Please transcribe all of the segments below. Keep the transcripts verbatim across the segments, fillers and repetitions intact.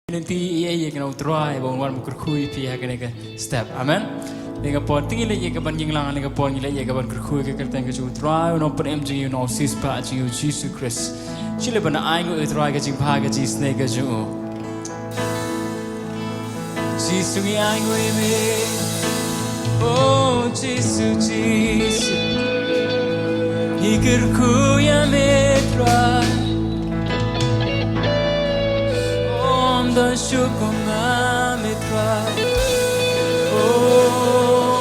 Ngi lynti ïa ïa ka U Trai ba un wan ban kyrkhu ïa phi ha kane ka step. Amen. Ïa ka por te ngi leit ïa ka ban ïeng lang, ïa ka por ngi leit ïa ka ban kyrkhu ïa ka kyrteng ka jong U Trai, u nongpynim jong ngi, u nongsiewspah jong ngi, U Jisu Khrist. Shu leit ban ainguh ïa U Trai ka jingbha ka jingisynei ka jong u. Jisu ngi ainguh ïa me. Oh Jisu, Jisu. Ngi kyrkhu ïa me Trai. Ym don shuh kum me Trai. Oh.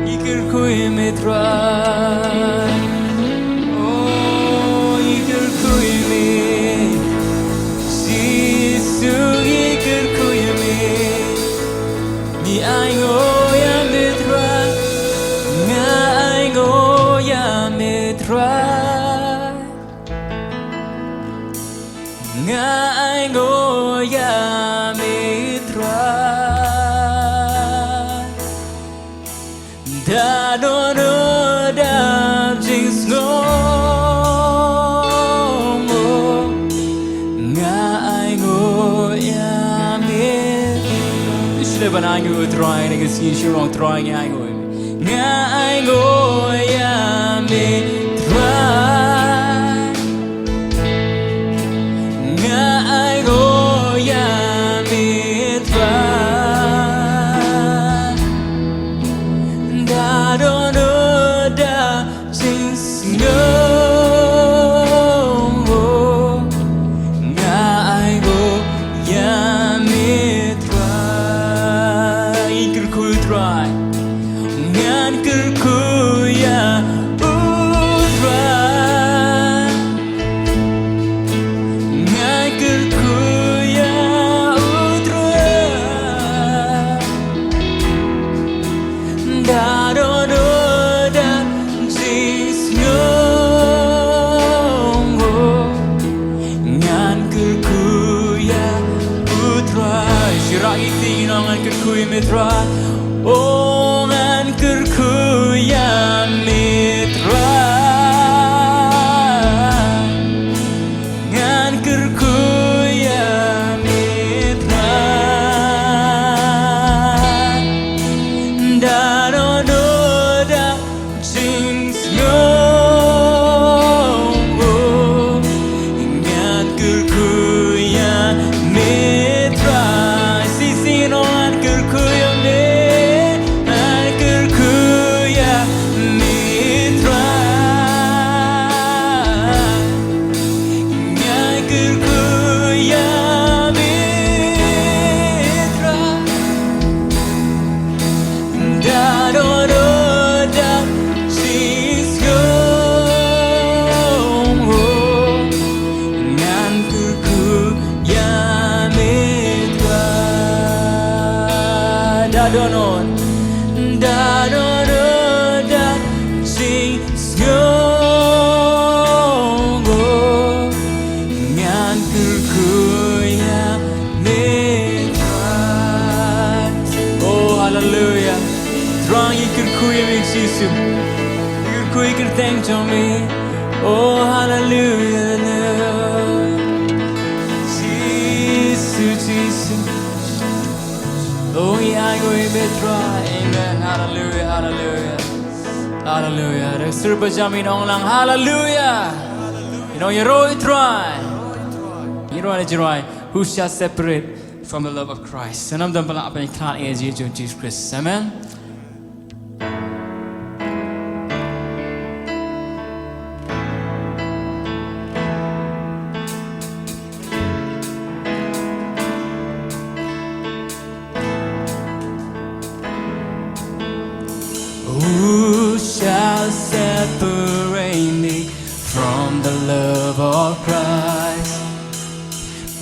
Ngi kyrkhu ïa me Trai. Oh, ngi kyrkhu ïa me. Jisu ngi kyrkhu ïa me. Ngi ainguh ïa me Trai. Nga ainguh ïa me Trai. Nga ainguh ïa me Trai. Da don u dap jingsngew. Nga ainguh ïa me. Shu leit ban ainguh ïa U Trai, ne ka sngi shu ong Trai ngi ainguh. Nga ainguh ïa me Trai. Nga ainguh ïa me Trai. Da don u dap jingsngew. Nga ainguh ïa me Trai. Ngi kyrkhu Trai. Ngan kyrkhu ïa U Trai. Ngan kyrkhu ïa U Trai. Da don u dap jingsngew. Ngan kyrkhu ïa U Trai. Shi rah ïa kti, ngan kyrkhu ïa me Trai. Oh, ngan kyrkhu ïa me Trai. Ngan kyrkhu ïa me Trai. Da don u dap jingsngew. Ngan kyrkhu ïa me Trai. Shisien ngan kyrkhu ïa me. Ngan kyrkhu ïa me Trai. Ngan kyrkhu ïa me Trai. Da don u dap jingsngew. Ngan kyrkhu ïa me Trai. Da don u, da don u dap jing sngew. Ngan kyrkhu ïa me Trai. Oh, haleluya. Trai ngi kyrkhu ïa me Jisu. Ngi kyrkhu ïa ka kyrteng jong me. Oh, haleluya. Jisu, Jisu. Oh, ngi ainguh ïa me Trai. Amen. Haleluya, haleluya. Haleluya. Dang sngewbha jam, ngin ong lang haleluya. Ngin ong ïaroh ïa U Trai. Ïaroh ïa U Trai. Who shall separate from the love of Christ? Ngan ym don ba lah ban ïakhlad ïa ka jingïeit jong U Jisu Khrist. Amen. Who shall separate me from the love of Christ?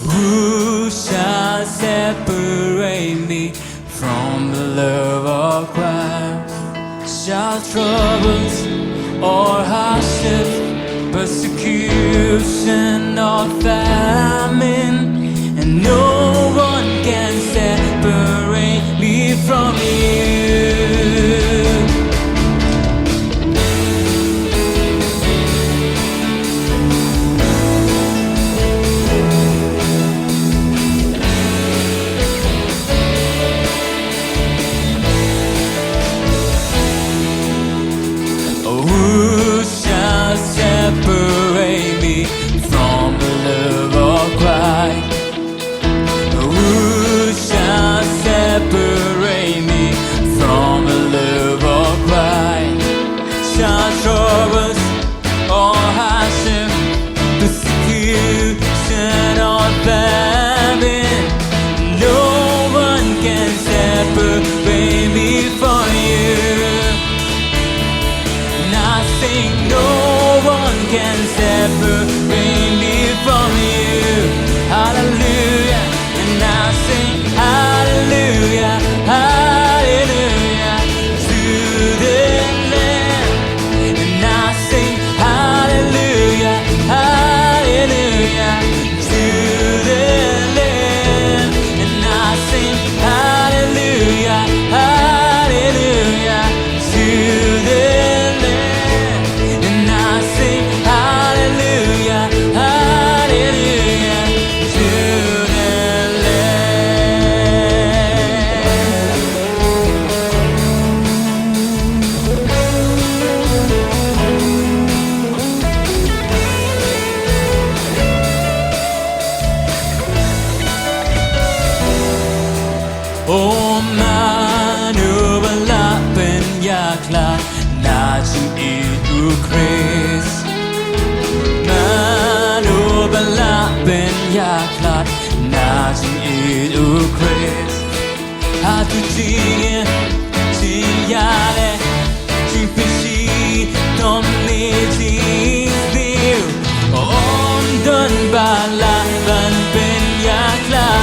Who shall separate me from the love of Christ? Shall troubles or hardship, persecution or famine, and no one can separate me from you. Khrist. Mano ba lah ban ïakhlad na jingïeit u Khrist? Hato jingïeit, jingïaleh, jingpynshitom ne jingsniew? Ym don ba lah ban pynïakhlad.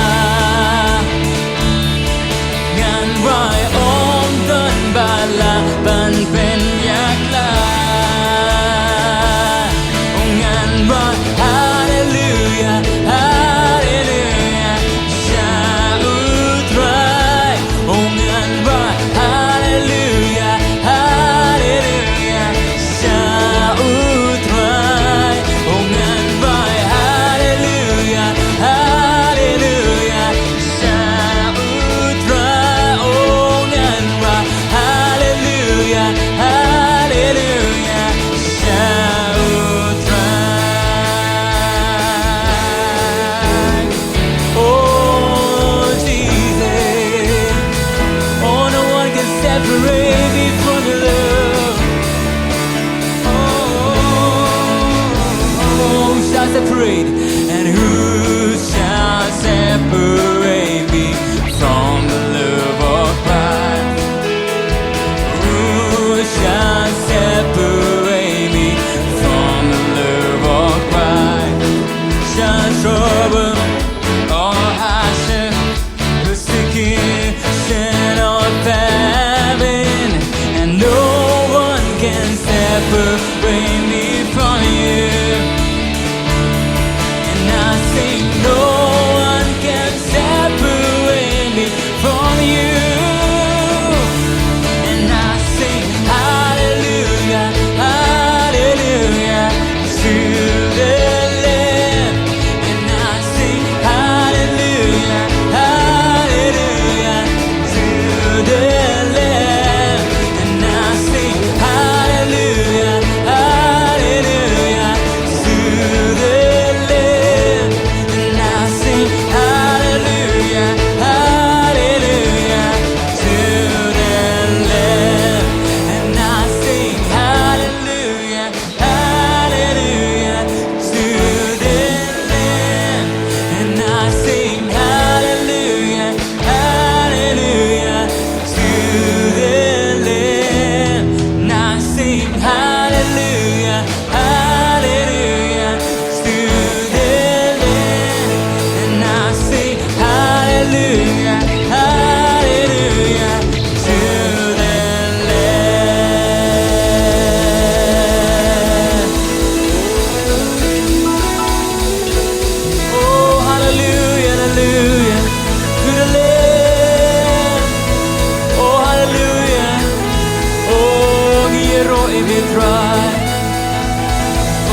Ngan ruh ym don ba lah ban pynïakhlad. Oh, ngan ruh haleluya, haleluya sha U Trai. Oh, ngan ruh haleluya, haleluya sha U Trai. Oh, ngan ruh haleluya, haleluya sha U Trai. Oh, ngan ruh haleluya, haleluya sha U Trai. Oh, Jesus. Oh, no one can separate me from your love. Oh, who shall separate? And who shall separate me from the love of Christ? Who shall separate me from the love of Christ? Shall trouble or hardship, persecution or famine, and no one can separate me from you. And I sing, no one can separate me from you. And I sing hallelujah, hallelujah to the Lamb. And I sing hallelujah, hallelujah to the Lamb. And I sing hallelujah, hallelujah to the Lamb. And I sing hallelujah, hallelujah to the Lamb. And I sing hallelujah, hallelujah to the Lamb. And I sing hallelujah, hallelujah to the Lamb. And I sing hallelujah, hallelujah to the Lamb. And I sing hallelujah, hallelujah to the Lamb. Oh, hallelujah, hallelujah to the Lamb. Oh, hallelujah. Oh, ngi ïaroh ïa me Trai.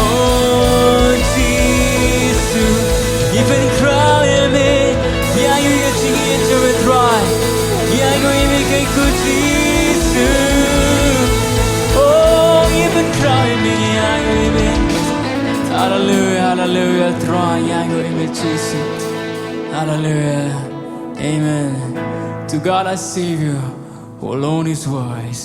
Oh, Jisu, ngi pynkhraw ïa me. Ngi ainguh ïa ka jingïeit jong me Trai. Ngi ainguh ïa me keiñ ko Jisu. Oh, ngi pynkhraw ïa me, ngi ainguh ïa me. Hallelujah, hallelujah, Trai, ngi ainguh ïa me Jisu. Hallelujah. Amen. To God our Savior, who alone is wise.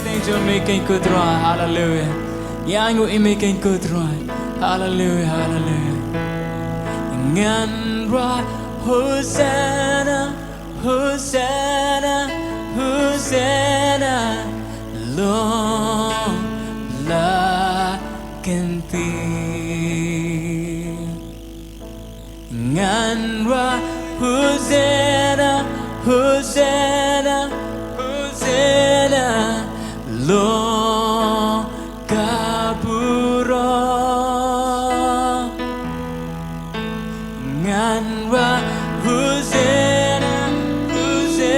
Thank you, me keiñ ko Trai. Hallelujah. Ngi ainguh ïa me keiñ ko Trai. Hallelujah, hallelujah. Ngan ruh Hosanna, Hosanna, Hosanna long la ka ktien. Ngan ruh Hosanna, Hosanna, Hosanna long ka burom. Ngan ruh Hosanna, Hosanna.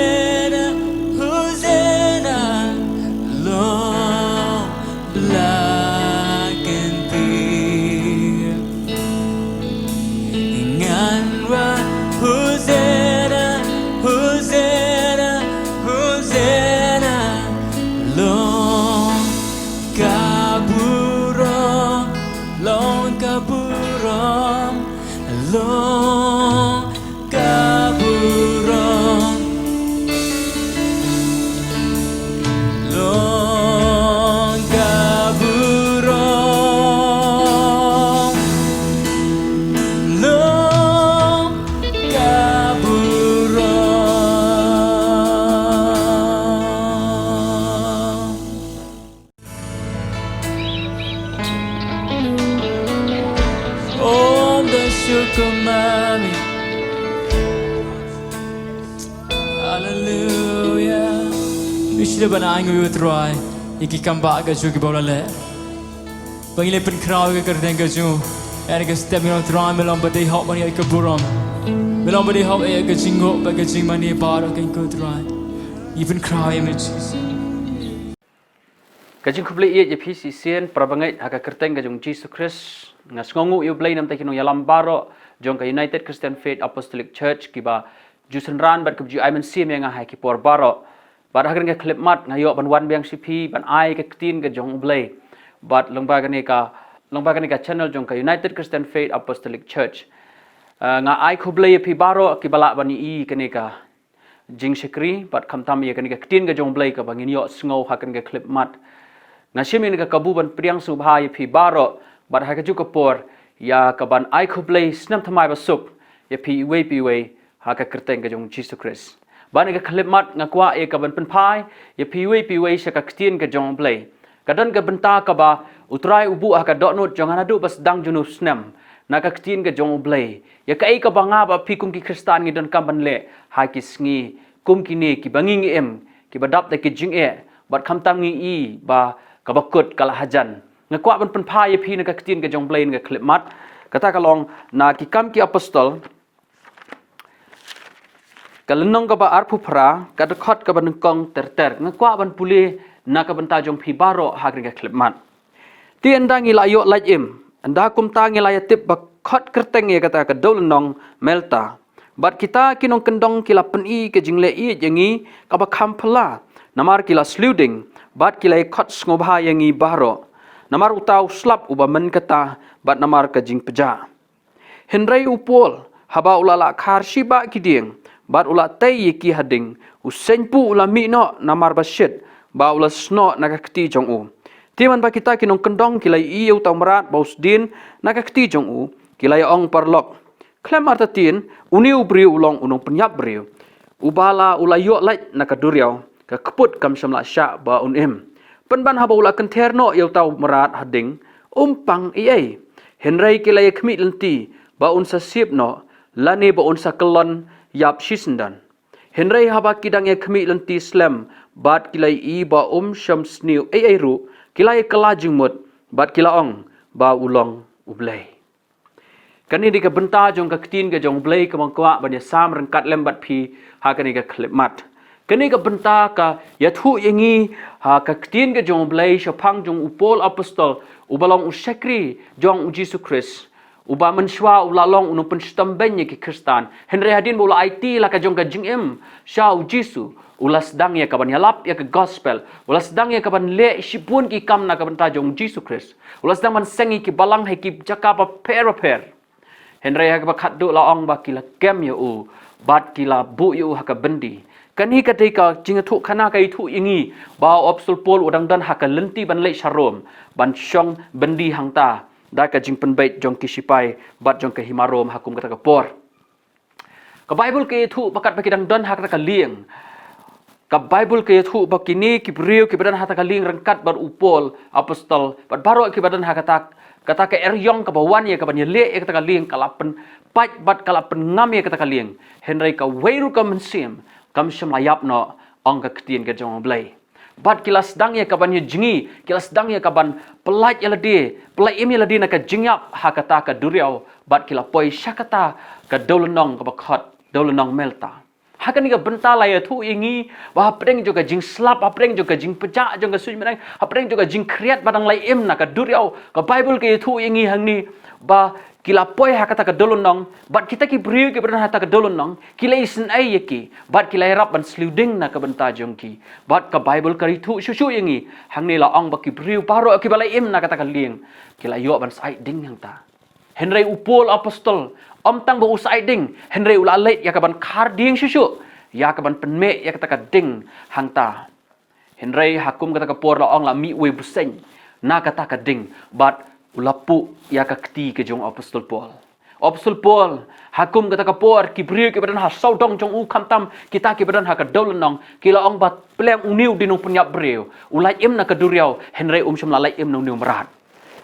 Ban ai nguh ïa u Trai ïa ki kam ba ka jong ki ba u la leh. Ba ngi leh pynkhraw ïa ka kyrteng ka jong u. Ïa ka step ïa u Trai, me long ba dei hok ban ïa ka burom. Me long ba dei hok ïa ka jingnguh bad ka jingmane baroh, ko Trai. Ngi pynkhraw ïa me, Jesus. Ka jingkhublei ïa phi shisien para bangeit ha ka kyrteng ka jong Jisu Khrist. Nga sngewnguh ïa u Blei namar ki nongïalam baroh jong ka United Christian Faith Apostolic Church kiba ju synran bad kiba ju ai mynsiem ïa nga ha ki por baroh. Bad ha kane ka khyllipmat nga ïoh ban wan biang sha phi ban ai ka ktien ka jong u Blei. Bad lyngba kane ka, lyngba kane ka channel jong ka United Christian Faith Apostolic Church. Ah, nga ai khublei ïa phi baroh kiba lah ban ïohi kane ka jingshakri bad khamtam ïa kane ka ktien ka jong u Blei kaba ngin ïoh sngew ha kane ka khyllipmat. Nga shim ïa kane ka kabu ban pdiang sngewbha ïa phi baroh bad ha kajuh ka por ïa kaban ai khublei snem thymmai basuk ïa phi iwei pa iwei ha ka kyrteng ka jong Jisu Khrist. Bad ha kane ka khyllipmat nga kwah ïa kaban pynphai ïa phi iwei pa iwei sha ka ktien ka jong u Blei. Ka don ka bynta kaba u Trai u buh ha ka dohnud jong nga naduh ba sdang jong u snem na ka ktien ka jong u Blei. Ïa kaei kaba nga bad phi kum ki Khristan ngi donkam ban leh ha ki sngi kum kine kiba ngi ngi im, kiba dap da ki jingeh bad khamtam ngi i ba kaba kut ka la hajan. Nga kwah ban pynphai ïa phi na ka ktien ka jong u Blei na ka khyllipmat. Kata ka long na Ki Kam ki Apostol, ka lynnong kaba arphew phra, ka dkhot kaba nyngkong ter ter. Nga kwah ban pule na ka bynta jong phi baroh ha kane ka khyllipmat. Te ynda ngi la ïoh lait im, ynda kumta ngi la ïa tip ba khot kyrteng ïa kata ka dewlynnong Malta. Bad kita ki nongkyndong ki la pyni ka jingleh ïeit ïa ngi kaba kham phylla, namar ki la sliewding bad ki la ïa khot sngewbha ïa ngi baroh, namar uta u slap uba mynta kata bad namar ka jingpjah. Hynrei u Paul, haba u la lah khar shi bah ki dieng bad u la tei ïa ki ha ding, u seiñ puh u la mih noh namar ba shit ba u la snoh na ka kti jong u. Te man ba kita ki nongkyndong ki la ïohi ïa uta u mrad ba u sdien na ka kti jong u, ki la ïa ong paralok, khlem artatien, une u briew u long u nongpynïap briew, uba la u la ïoh lait na ka duriaw, ka kput kam shym la shah ba un im. Pynban haba u la kynther noh ïa uta u mrad ha ding, um pang ei ei. Hynrei ki la ïa khmih lynti ba un sa sip noh, lane ba un sa kyllon ïap shisyndon. Hynrei haba ki dang ïa khmih lynti slem bad ki la ïohi ba um shym sniew ei ei ruh, ki la ïa kylla jingmut bad ki la ong ba u long u blei. Kane dei ka bynta jong ka ktien ka jong u Blei kaba nga kwah ban ïasam ryngkat lem bad phi ha kane ka khyllipmat. Kane ka bynta ka ïathuh ïa ngi ha ka ktien ka jong u Blei shaphang jong u Paul Apostol, uba long u shakri jong u Jisu Khrist, uba mynshuwa u la long u nongpynshitom beiñ ïa ki Khristan. Hynrei hadien ba u la aiti la ka jong ka jingim sha u Jisu, u la sdang ïa kaban ïalap ïa ka gospel, u la sdang ïa kaban leh shibun ki kam na ka bynta jong u Jisu Khrist. U la sdang ban seng ïa ki balang ha ki jaka bapher bapher. Hynrei ha kaba khatduh la ong ba ki la kem ïa u bad ki la buh ïa u ha ka byndi. Kane ka dei ka jingïathuhkhana ka ïathuh ïa ngi ba u Apostol Paul u dang don ha ka lynti ban leit sha Rom, ban shong byndi hangta da ka jingpynbeit jong ki shipai bad jong ka hima Rom ha kum kata ka por. Ka Baibl ka ïathuh ba katba ki dang don ha kata ka lieng, ka Baibl ka ïathuh ba kine ki briew kiba don ha kata ka lieng ryngkat bad u Paul Apostol bad baroh kiba don ha kata, kata ka eriong kaba wan ïa kaban ïaleh ïa kata ka lieng, ka la pynpait bad ka la pynngam ïa kata ka lieng. Hynrei kawei ruh ka mynsiem kam shym la ïap noh, ong ka ktien ka jong u Blei. Bad ki la sdang ïa kaban ïa jngi, ki la sdang ïa kaban pyllait ïa lade, pyllait im ïa lade na ka jingïap ha kata ka duriaw, bad ki la poi sha kata ka dewlynnong kaba khot dewlynnong Malta. Ha kane ka bynta la ïathuh ïa ngi ba hapdeng jong ka jingslap, hapdeng jong ka jingpjah jong ka suiñ bneng, hapdeng jong ka jingkhriat ba dang la im na ka duriaw, ka Baibl ka ïathuh ïa ngi hangne ba ki la poi ha kata ka dewlynnong, bad kita ki briew kiba don ha kata ka dewlynnong ki la isynei ïa ki bad ki la ïarap ban sliewding na ka bynta jong ki. Bad ka Baibl ka ïathuh shuh shuh ïa ngi hangne, la ong ba ki briew baroh kiba la im na kata ka lieng ki la ïoh ban sa ai ding hangta. Hynrei u Paul Apostol, ym tang ba u sa ai ding, hynrei u la leit ïa kaban khar dieng shuh shuh ïa kaban pynmih ïa kata ka ding hangta. Hynrei ha kum kata ka por la ong la mih uwei u bseiñ na kata ka ding bad u la puh ïa ka kti ka jong u Apostol Paul. U Apostol Paul, ha kum kata ka por ki briew kiba don ha sawdong jong u, khamtam kita kiba don ha ka dewlynnong, ki la ong ba pleng une u dei u nongpynïap briew, u lait im na ka duriaw, hynrei um shym la lait im na une u mrad.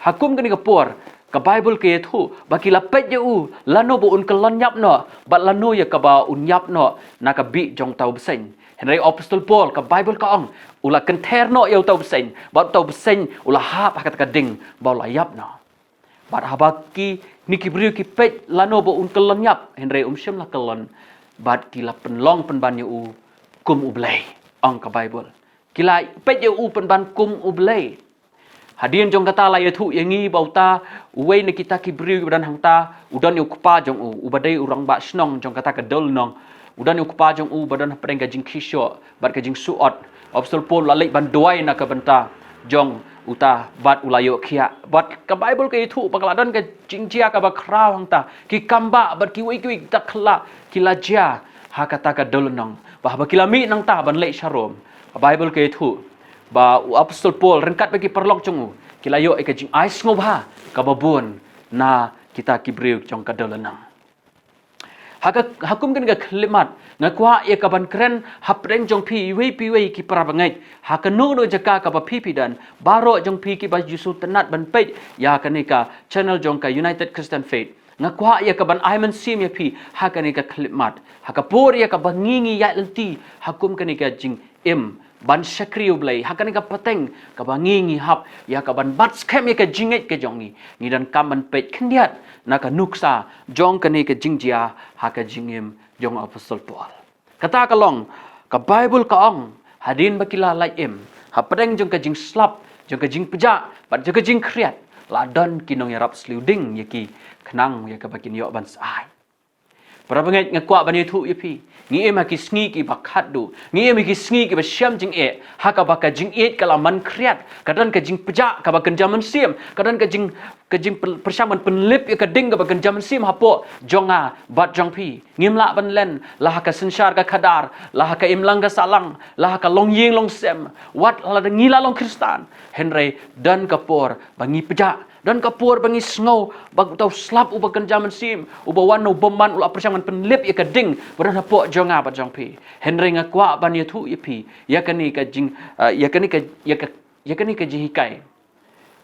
Ha kum kane ka por ka Baibl ka ïathuh ba ki la peit ïa u lano ba un kyllon ïap noh bad lano ïa kaba un ïap noh na ka bih jong uta u bseiñ. Hynrei u Apostol Paul, ka Baibl ka ong, u la kynther noh ïa uta u bseiñ, bad uta u bseiñ u la hap ha kata ka ding ba u la ïap noh. Bad haba kine ki briew ki peit lano ba un kyllon ïap, hynrei um shym la kyllon, bad ki la pynlong pynban ïa u kum u Blei, ong ka Baibl. Ki la peit ïa u pynban kum u Blei. Hadien jong kata la ïathuh ïa ngi ba uta uwei na kita ki briew ba don hangta, u don ïa u kpa jong u, uba dei u rangbah shnong jong kata ka dewlynnong. U don ïa u kpa jong u ba don hapdeng ka jingkhishoh bad ka jingsuot. U Apostol Paul u la leit ban duwai na ka bynta jong uta bad u la ïoh khiah. Bad ka Baibl ka ïathuh ba ka la don ka jingjia kaba khraw hangta. Ki kambah bad kiwei kiwei kita khyllah ki la jia ha kata ka dewlynnong. Ba haba ki la mih nangta ban leit sha Rom, ka Baibl ka ïathuh ba u Apostol Paul ryngkat bad ki paralok jong u ki la ïoh ïa ka jingai sngewbha kaba bun na kita ki briew jong ka dewlynnong. Ha ka, ha kum kane ka khyllipmat, nga kwah ïa ka ban kren hapdeng jong phi iwei pa iwei ki parabangeit, ha kano kano jaka kaba phi phi don, baroh jong phi kiba ju sngewtynnat ban peit ïa kane ka channel jong ka United Christian Faith. Nga kwah ïa ka ban ai mynsiem ïa phi ha kane ka khyllipmat, ha ka por ïa kaba ngi ngi ïaid lynti ha kum kane ka jingim ban shakri ïa u Blei, ha kane ka pateng kaba ngi ngi hap ïa ka ban bat skhem ïa ka jingngeit ka jong ngi. Ngi donkam ban peit khyndiat na ka nuksa jong kane ka jingjia ha ka jingim jong u Apostol Paul. Kata ka long, ka Baibl ka ong, hadien ba ki la lait im hapdeng jong ka jingslap, jong ka jingpjah bad jong ka jingkhriat, la don ki nongïarap sliewding ïa ki, khnang ïa kaba kin ïoh ban sa ai. Parabangeit, nga kwah ban ïathuh ïa phi, ngi im ha ki sngi kiba khatduh, ngi im ha ki sngi kiba shem jingeh, ha kaba ka jingïeit ka la man khriat, ka don ka jingpjah kaba kynja mynsiem, ka don ka jing, ka jingpyrshang ban pynlip ïa ka ding kaba kynja mynsiem hapoh jong nga bad jong phi. Ngim lah ban len la ha ka synshar ka khadar, la ha ka imlang ka sahlang, la ha ka longïing longsem, wat lada ngi la long Khristan, hynrei don ka por ba ngi pjah. Don ka por ba ngi sngew ba uta u slap uba kynja mynsiem, uba wan na u bymman, u la pyrshang ban pynlip ïa ka ding ba don hapoh jong nga bad jong phi. Hynrei nga kwah ban ïathuh ïa phi ïa kane ka jing, ah, ïa kane ka, ïa ka, ïa kane ka jinghikai,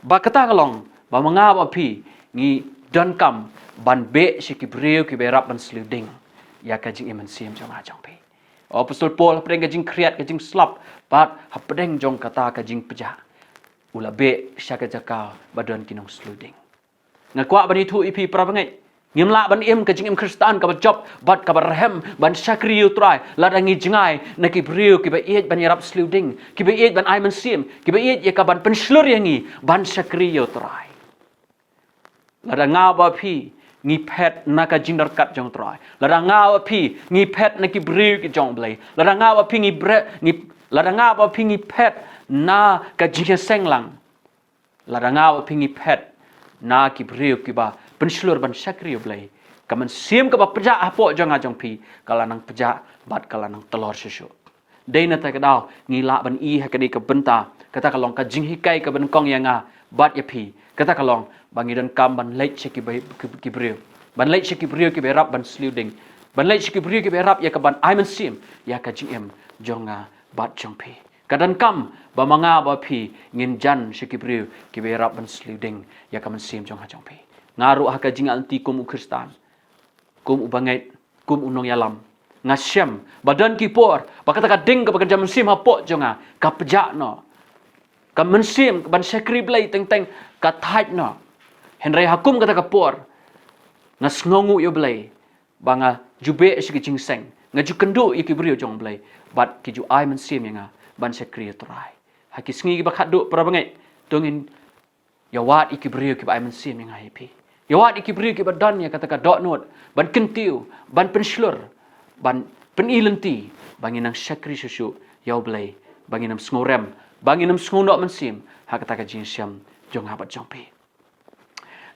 ba kata ka long ba ma nga bad phi ngi donkam ban beh sha ki briew kiba ïarap ban sliewding ïa ka jingim mynsiem jong nga jong phi. U Apostol Paul hapdeng ka jingkhriat, ka jingslap, bad hapdeng jong kata ka jingpjah, u la beh sha ka jaka ba don ki nongsliewding. Nga kwah ban ïathuh ïa phi parabangeit, ngim lah ban im ka jingim Khristan kaba jop bad kaba rhem ban shakri ïa u Trai lada ngi jngai na ki briew kiba ïeit ban ïarap sliewding, kiba ïeit ban ai mynsiem, kiba ïeit ïa ka ban pynshlur ïa ngi ban shakri ïa u Trai. Lada nga bad phi ngi phet na ka jingdyrkat jong u Trai, lada nga bad phi ngi phet na ki briew ki jong u Blei, lada nga bad phi ngi bre, ngi, lada nga bad phi ngi phet na ka jingïaseng lang, lada nga bad phi ngi phet na ki briew kiba pynshlur ban shakri ïa u Blei, ka mynsiem kaba pjah hapoh jong nga jong phi ka la nang pjah bad ka la nang tlor shuh shuh. Dei na kata ka daw ngi lah ban i ha kane ka bynta, kata ka long ka jinghikai kaba nyngkong ïa nga bad ïa phi, kata ka long ba ngi donkam ban leit sha ki ba, ki, ki briew, ban leit sha ki briew kiba ïarap ban sliewding, ban leit sha ki briew kiba ïarap ïa ka ban ai mynsiem ïa ka jingim jong nga bad jong phi. Ka donkam ba ma nga bad phi ngin jan sha ki briew kiba ïarap ban sliewding ïa ka mynsiem jong nga jong phi. Nga ruh ha ka jingïaid lynti kum u Khristan, kum u bangeit, kum u nongïalam, nga shem ba don ki por ba kata ka ding kaba kynja mynsiem hapoh jong nga ka pjah noh. Ka mynsiem ban shakri Blei teng teng ka thait noh. Hynrei ha kum kata ka por nga sngewnguh ïa u Blei ba nga ju beh sha ki jingseng, nga ju kynduh ïa ki briew jong u Blei bad ki ju ai mynsiem ïa nga ban shakri ïa u Trai. Ha ki sngi kiba khatduh parabangeit, to ngin ïawad ïa ki briew kiba ai mynsiem ïa nga ïa phi. Ïawad ïa ki briew kiba don ïa kata ka dohnud ban kyntiew, ban pynshlur, ban pyni lynti ba ngin nang shakri shuh shuh ïa u Blei, ba ngin ym sngewrem, ba ngin ym sngewnoh mynsiem ha kata ka jingshem jong nga bad jong phi.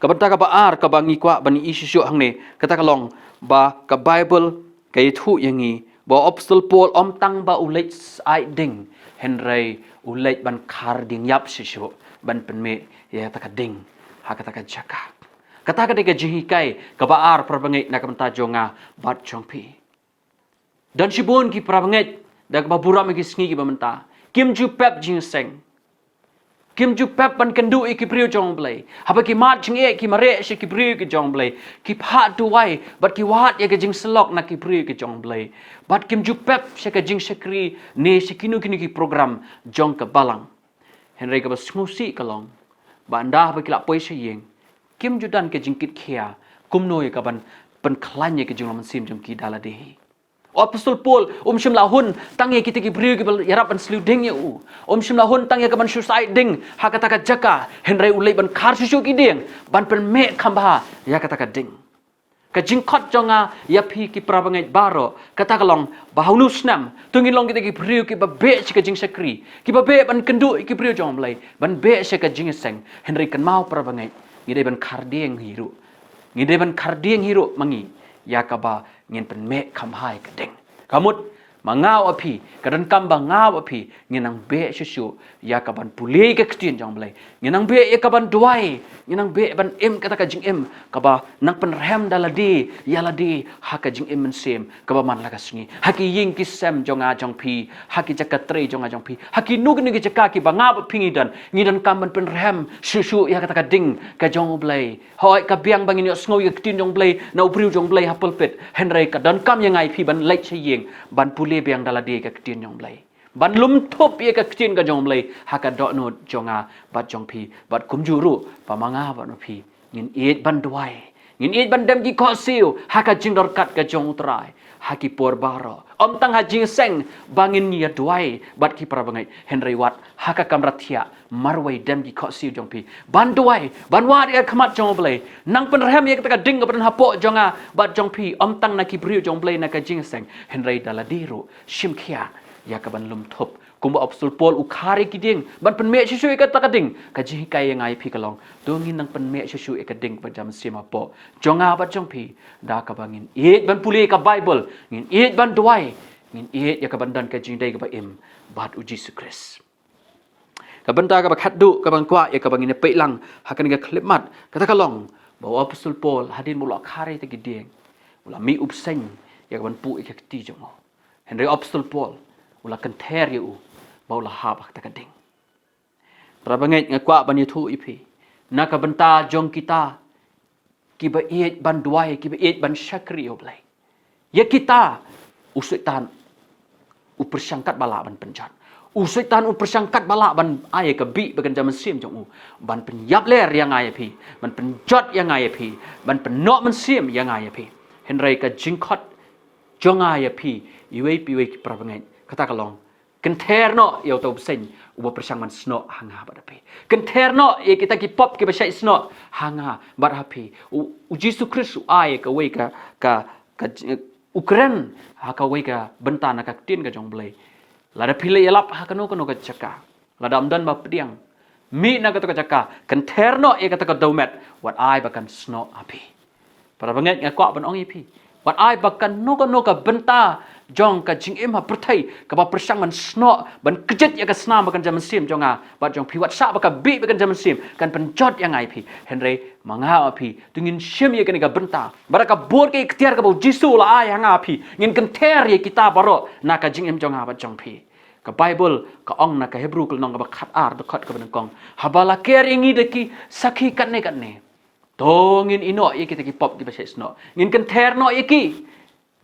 Ka bynta kaba ar kaba ngi kwah ban i shuh shuh hangne, kata ka long ba ka Baibl ka ïathuh ïa ngi ba u Apostol Paul ym tang ba u leit ai ding, hynrei u leit ban khar dieng ïap shuh shuh ban pynmih ïa kata ka ding ha kata ka jaka. Kata ka dei ka jinghikai kaba ar parabangeit na ka bynta jong nga bad jong phi. Don shibun ki parabangeit da kaba burom ha ki sngi kiba mynta, kim ju pep jingïaseng. Kim ju pep ban kynduh ïa ki briew jong U Blei. Haba ki mad jingeh ki mareh sha ki briew ki jong U Blei, ki phah duwai bad ki wad ïa ka jingsyllok na ki briew ki jong U Blei. Bad kim ju pep sha ka jingshakri ne sha kino kino ki program jong ka balang. Hynrei kaba sngewsih ka long ba ynda haba ki la poi sha ïing, kim ju don ka jingkitkhia kumno ïa kaban pynkhlaiñ ïa ka jinglong mynsiem jong ki da lade hi. U Apostol Paul um shym la hun tang ïa kita ki briew kiba ïarap ban sliu ding ïa u. Um shym la hun tang ïa kaban shu sait ding ha kata ka jaka, hynrei u leit ban khar shuh shuh ki dieng ban pynmeh kham bha ïa kata ka ding. Ka jingkhot jong nga ïa phi ki parabangeit baroh kata ka long ba ha une u snem to ngin long kita ki briew kiba beh sha ka jingshakri, kiba beh ban kynduh ïa ki briew jong U Blei, ban beh sha ka jingïaseng. Hynrei kynmaw parabangeit, ngi dei ban khar dieng hi ruh. Ngi dei ban khar dieng hi ruh ma ngi ïa kaba ngin pynmeh kham bha ïa ka ding. Ka mut ma nga bad phi, ka donkam ba nga bad phi ngin nang beh shuh shuh ïa kaban pule ïa ka ktien jong U Blei. Ngin nang beh ïa kaban duwai, ngin nang beh ban im kata ka jingim kaba nang pynrhem da lade ïa lade ha ka jingim mynsiem kaba man la ka sngi. Ha ki ïing ki sem jong nga jong phi, ha ki jaka trei jong nga jong phi, ha kino kino ki jaka kiba nga bad phi ngi don, ngi donkam ban pynrhem shuh shuh ïa kata ka ding ka jong U Blei. Hooid, ka biang ba ngin ïohsngew ïa ka ktien jong U Blei na u briew jong U Blei ha pulpit, hynrei ka donkam ïa nga ïa phi ban leit sha ïing ban pule biang da lade ïa ka ktien jong U Blei, ban lum thup ïa ka ktien ka jong U Blei ha ka dohnud jong nga bad jong phi. Bad kumjuh ruh ba ma nga bad ma phi ngin ïeit ban duwai, ngin ïeit ban dem ki khohsiew ha ka jingdorkat ka jong U Trai ha ki por baroh. Ym tang ha jingïaseng ba ngin ïa duwai bad ki parabangeit, hynrei wat ha ka kamra thiah marwei dem ki khohsiew jong phi ban duwai, ban wad ïa ka khmat jong U Blei, nang pynrhem ïa kata ka ding kaba don hapoh jong nga bad jong phi, ym tang na ki briew jong U Blei na ka jingïaseng, hynrei da lade ruh shim khia ïa kaban lum thup. Kumba u Apostol Paul u khar ïa ki dieng ban pynmeh shuh shuh ïa kata ka ding, ka jinghikai ïa nga ïa phi ka long to ngin nang pynmeh shuh shuh ïa ka ding kaba jam mynsiem hapoh jong nga bad jong phi da kaba ngin ïeit ban pule ïa ka Baibl, ngin ïeit ban duwai, ngin ïeit ïa kaban don ka jingïadei kaba im bad U Jisu Khrist. Ka bynta kaba khatduh kaba nga kwah ïa kaba ngin ïa peit lang ha kane ka khyllipmat, kata ka long ba u Apostol Paul hadien ba u la khar ïa kita ki dieng, u la mih u bseiñ ïa kaban puh ïa ka kti jong u. Hynrei u Apostol Paul u la kynther ïa u ba u la hap ha kata ka ding. Parabangeit, nga kwah ban ïathuh ïa phi na ka bynta jong kita kiba ïeit ban duwai, kiba ïeit ban shakri ïa U Blei. Ïa kita u Soitan u pyrshang katba lah ban pynjot. U Soitan u pyrshang katba lah ban ai ïa ka bih ba kan jam mynsiem jong u ban pynïap ler ïa nga ïa phi, ban pynjot ïa nga ïa phi, ban pynnoh mynsiem ïa nga ïa phi. Hynrei ka jingkhot jong nga ïa phi, iwei pa iwei ki parabangeit, kata ka long, kynther noh ïa uta u bseiñ uba pyrshang ban snoh ha nga bad ha phi. Kynther noh ïa kita ki pop kiba shait snoh ha nga bad ha phi. U, U Jisu Khrist u ai kawei ka, ka, ka, u kren ha kawei ka bynta na ka ktien ka jong U Blei. Lada phi leit ïalap ha kano kano ka jaka, lada ym don ba pdiang, mih na kata ka jaka, kynther noh ïa kata ka dewmet, wat ai ba kan snoh ha phi. Parabangeit, nga kwah ban ong ïa phi, wat ai ba kano kano ka bynta jong ka jingim ha pyrthei kaba pyrshang ban snoh, ban kjit ïa ka snam ba kan jam mynsiem jong nga bad jong phi, wat shah ba ka bih ba kan jam mynsiem kan pynjot ïa nga ïa phi. Hynrei ma nga ma phi, to ngin shim ïa kane ka bynta, bad da ka bor ka iktiar kaba U Jisu u la ai ha nga ha phi, ngin kynther ïa kita baroh na ka jingim jong nga bad jong phi. Ka Baibl ka ong na ka Hebru ka lynnong kaba khatar, dkhot kaba nyngkong, haba la ker ïa ngi da ki sakhi katne katne, to ngin ïehnoh ïa kita ki pop kiba shait snoh, ngin kynther noh ïa ki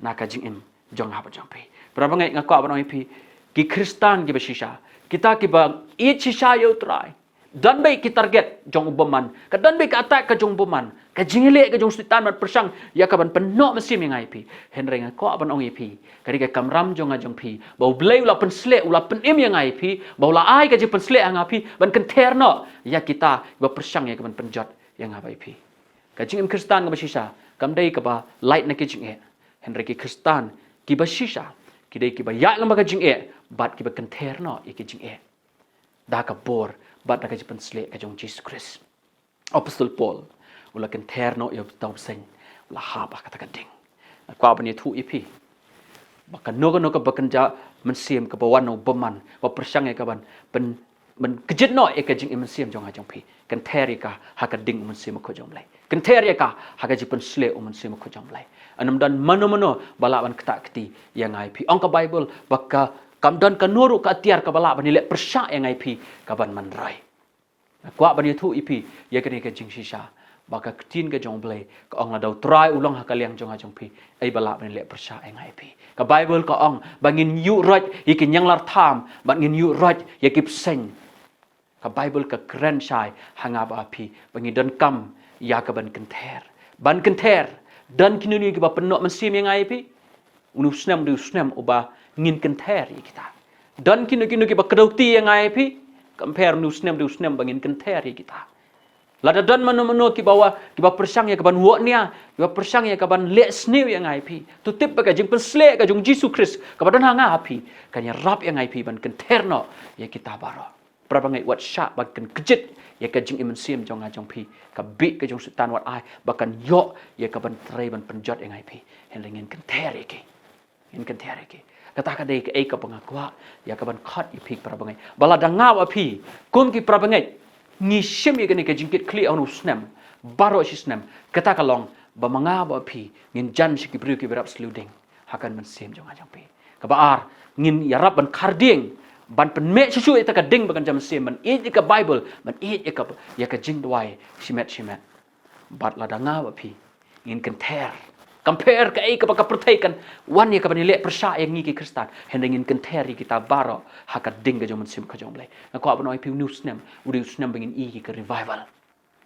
na ka jingim jong nga bad jong phi. Parabangeit, nga kwah ban ong ïa phi, ki Khristan kiba shisha, kita kiba ïeit shisha ïa U Trai, don beit ki target jong u bymman, ka don beit ka attack ka jong u bymman, ka jingïaleh ka jong u Soitan ban pyrshang ïa kaban pynnoh mynsiem ïa nga ïa phi. Hynrei nga kwah ban ong ïa phi, ka dei ka kamram jong nga jong phi ba U Blei u la pynshlur, u la pynim ïa nga ïa phi, ba u la ai ka jingpynshlur ha nga ha phi ban kynther noh ïa kita ba pyrshang ïa kaban pynjot ïa nga bad ïa phi. Ka jingim Khristan kaba shisha kam dei kaba lait na ki jingeh. Hynrei ki Khristan kiba shisha ki dei kiba ïaid lang bad ka jingeh bad kiba kynther noh ïa ki jingeh da ka bor bad da ka jingpynshlur ka jong U Jisu Khrist. U Apostol Paul u la kynther noh ïa uta u bseiñ, u la hap ha kata ka ding. Nga kwah ban ïathuh ïa phi ba kano kano kaba kan jam mynsiem kaba wan na u bymman ba pyrshang ïa kaban pyn ban kjit noh ïa ka jingim mynsiem jong nga jong phi, kynther ïa ka ha ka ding u Mynsiem Bakhuid jong U Blei. Kynther ïa ka ha ka jingpynshlur u Mynsiem Bakhuid jong U Blei. Ym don mano mano ba lah ban ktah kti ïa nga ïa phi. Ong ka Baibl ba ka, kam don kano ruh ka atiar kaba lah ban ïaleh pyrshah ïa nga ïa phi kaban man roi. Nga kwah ban ïathuh ïa phi ïa kane ka jingshisha, ba ka ktien ka jong U Blei ka ong, lada U Trai u long ha ka liang jong nga jong phi, ei ba lah ban leh pyrshah ïa nga ïa phi. Ka Baibl ka ong ba ngin ïuh roit ïa ki ñianglar tham, bad ngin ïuh roit ïa ki bseiñ. Ka Baibl ka kren shai ha nga bad ha phi ba ngi donkam ïa ka ban kynther. Ban kynther. Don kino kino kiba pynnoh mynsiem ïa nga ïa phi, une u snem u dei u snem uba ngin kynther ïa kita. Don kino kino kiba kdew kti ïa nga ïa phi, compare une u snem u dei u snem ba ngin kynther ïa kita. Lada don mano mano kiba wa, kiba pyrshang ïa ka ban woh nia, kiba pyrshang ïa ka ban leh sniew ïa nga ïa phi, to tip ba ka jingpynshlur ka jong U Jisu Khrist kaba don ha nga ha phi, kan ïarap ïa nga ïa phi ban kynther noh ïa kita baroh. Para bangeit, wat shah ba kan kjit ïa ka jingim mynsiem jong nga jong phi. Ka bih ka jong u Soitan wat ai ba kan ïoh ïa ka ban trei ban pynjot ïa nga ïa phi. Hynrei ngin kynther ïa ki. Ngin kynther ïa ki. Kata ka dei kaei kaba nga kwah ïa ka ban khot ïa phi para bangeit. Ba lada nga bad phi kum ki para bangeit ngi shim ïa kane ka jingkitkhlieh ha une u snem, baroh shi snem, kata ka long ba ma nga bad phi ngin jan sha ki briew kiba ïarap shliew ding ha ka mynsiem jong nga jong phi. Kaba ar, ngin ïarap ban khardieng, ban pynmih shuh shuh ïa ka ding ba kan jan mynsiem, ban ïeit ïa ka Baibl, ban ïeit ïa ka, ïa ka jingduwai shimet shimet. Bad lada nga bad phi ngin kynther, compare kaei kaba ka pyrthei kan wan ïa ka ban leh pyrshah ïa ngi ki Khristan, hynrei ngin kynther ïa kita baroh ha ka ding ka jong u Mynsiem ka jong U Blei. Nga kwah ban ong ïa phi, une u snem u dei u snem ba ngin ïohi ïa ka revival.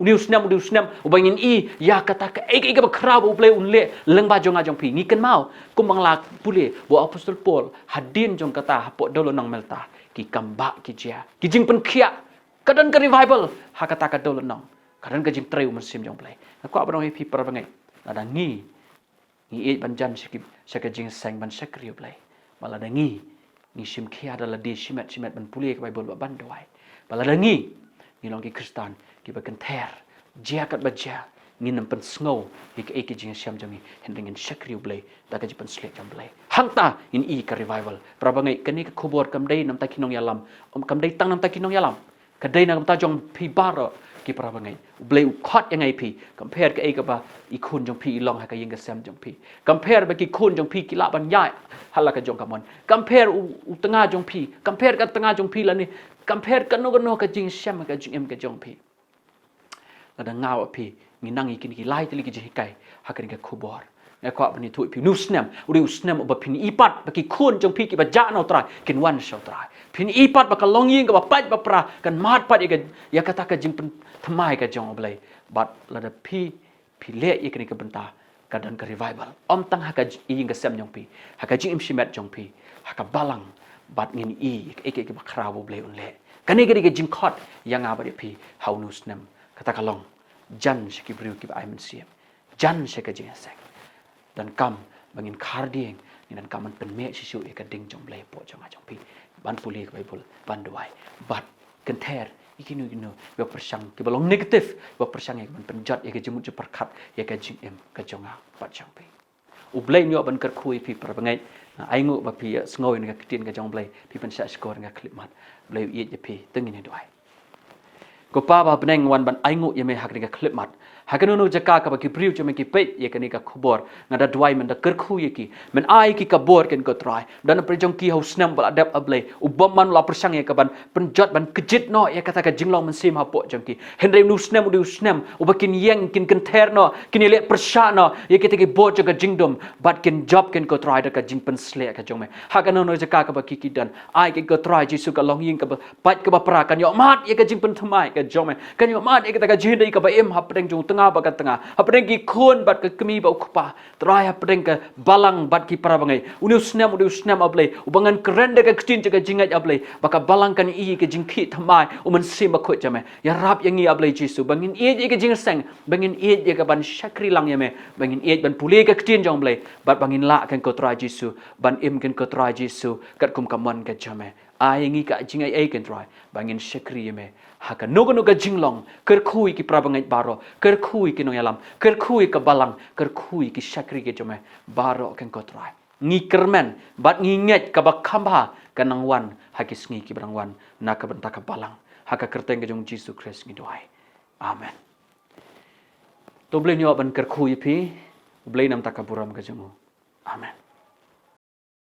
Une u snem u dei u snem uba ngin ïohi ïa kata kaei kaei kaba khraw ba U Blei un leh lyngba jong nga jong phi. Ngi kynmaw kumba nga la pule ba u Apostol Paul, hadien jong kata hapoh dewlynnong Malta, ki kam ba ki jia, ki jingpynkhiah. Ka don ka revival ha kata ka dewlynnong. Ka don ka jingtrei u Mynsiem jong U Blei. Nga kwah ban ong ïa phi para bangeit, lada ngi ngi ïeit ban jan sha ki, sha ka jingïaseng ban shakri U Blei. Ba lada ngi, ngi shim khia da lade shimet shimet ban pule ka Baibl bad ban duwai. Ba lada ngi, ngi long ki Khristan kiba kynther, jia katba jia, ngin ym pynsngew ïa kaei ka jingïashem jong ngi, hynrei ngin shakri U Blei da ka jingpynshlur jong U Blei. Hangta ngin ïohi ka revival. Para bangeit, kane ka khubor kam dei namta ki nongïalam, um, kam dei tang namta ki nongïalam. Ka dei na ka bynta jong phi baroh ki para bangeit. U Blei u khot ïa nga ïa phi, compare kaei kaba i khun jong phi i long ha ka ïing ka sem jong phi. Compare ba ki khun jong phi ki lah ban ïaid ha la ka jong ka mon. Compare u, u tnga jong phi, compare ka tnga jong phi lane compare kano kano ka jingshem ka jingim ka jong phi. Lada nga bad phi ngi nang ïa kine ki lai tylli ki jinghikai ha kane ka khubor, nga kwah ban ïathuh ïa phi, une u snem u dei u snem uba phin ïohi pat ba ki khun jong phi kiba jah na U Trai kin wan sha U Trai. Phin ïohi pat ba ka longïing kaba pait ba pra kan mad pat ïa ka, ïa kata ka jingpynthymmai ka jong U Blei. Bad lada phi, phi leh ïa kane ka bynta, ka don ka revival, ym tang ha ka ïing ka sem jong phi, ha ka jingim shimet jong phi, ha ka balang, bad ngin ïohi ïa kaei kaei kaba khraw ba U Blei un leh. Kane ka dei ka jingkhot ïa nga bad ïa phi ha une u snem. Kata ka long, jan sha ki briew kiba ai mynsiem, jan sha ka jingïaseng. Donkam ba ngin khardieng, ngin donkam ban pynmih shuh shuh ïa ka ding jong U Blei hapoh jong nga jong phi, ban pule ka Baibl, ban duwai, bad kynther ïa kino kino kiba pyrshang, kiba long negative, kiba pyrshang ïa ka ban pynjot ïa ka jingmut jingpyrkhat ïa ka jingim ka jong nga bad jong phi. U Blei un ïoh ban kyrkhu ïa phi para bangeit. Nga ainguh ba phi ïa sngew ïa ka ktien ka jong U Blei, phi pynshah shkor ïa ka khyllipmat. U Blei u ïeit ïa phi. To ngin ïa duwai. Ko Pa ba ha bneng, nga wan ban ainguh ïa me ha kane ka khyllipmat. Ha kano kano jaka kaba ki briew jong me ki peit ïa kane ka khubor, nga da duwai men da kyrkhu ïa ki, men ai ki ka bor kein ko Trai. Don na pyrshang jong ki ha u snem ba la dep, A Blei, u bym man u la pyrshang ïa ka ban pynjot ban kjit noh ïa kata ka jinglong mynsiem hapoh jong ki. Hynrei une u snem u dei u snem uba kin ïeng, kin kynther noh, kin ïaleh pyrshah noh ïa kita ki bor jong ka jingdum, bad kin jop kein ko Trai da ka jingpynshlur ka jong me. Ha kano kano jaka kaba ki, ki don, ai kein ko Trai Jisu ka longïing kaba pait kaba pra, kan ïohmad ïa ka jingpynthymmai ka jong me, kan ïohmad ïa kata ka jinghyndai kaba im hapdeng jong u tnga bad ka tnga, hapdeng ki khun bad ka kmie bad u kpa. Trai, hapdeng ka balang bad ki para bangeit, une u snem u dei u snem, A Blei, uba ngan kren da ka ktien jong ka jingngeit, A Blei, ba ka balang kan ïohi ïa ka jingkhih thymmai u Mynsiem Bakhuid jong me. Ïarap ïa ngi, A Blei Jisu, ba ngin ïeit ïa ka jingïaseng, ba ngin ïeit ïa ka ban shakri lang ïa me, ba ngin ïeit ban pule ka ktien jong U Blei, bad ba ngin lah kein ko Trai Jisu ban im kein ko Trai Jisu katkum ka mon ka jong me. Ai ïa ngi ka jingaiei kein Trai, ba ngin shakri ïa me ha kano kano ka jinglong. Kyrkhu ïa ki para bangeit baroh, kyrkhu ïa ki nongïalam, kyrkhu ïa ka balang, kyrkhu ïa ki shakri ki jong me baroh kein ko Trai. Ngi kyrmen bad ngi ngeit kaba kham bha ka nang wan ha ki sngi kiba nang wan na ka bynta ka balang. Ha ka kyrteng ka jong U Jisu Khrist ngi duwai. Amen. To U Blei un ïoh ban kyrkhu ïa phi, U Blei na ka bynta ka burom ka jong u. Amen.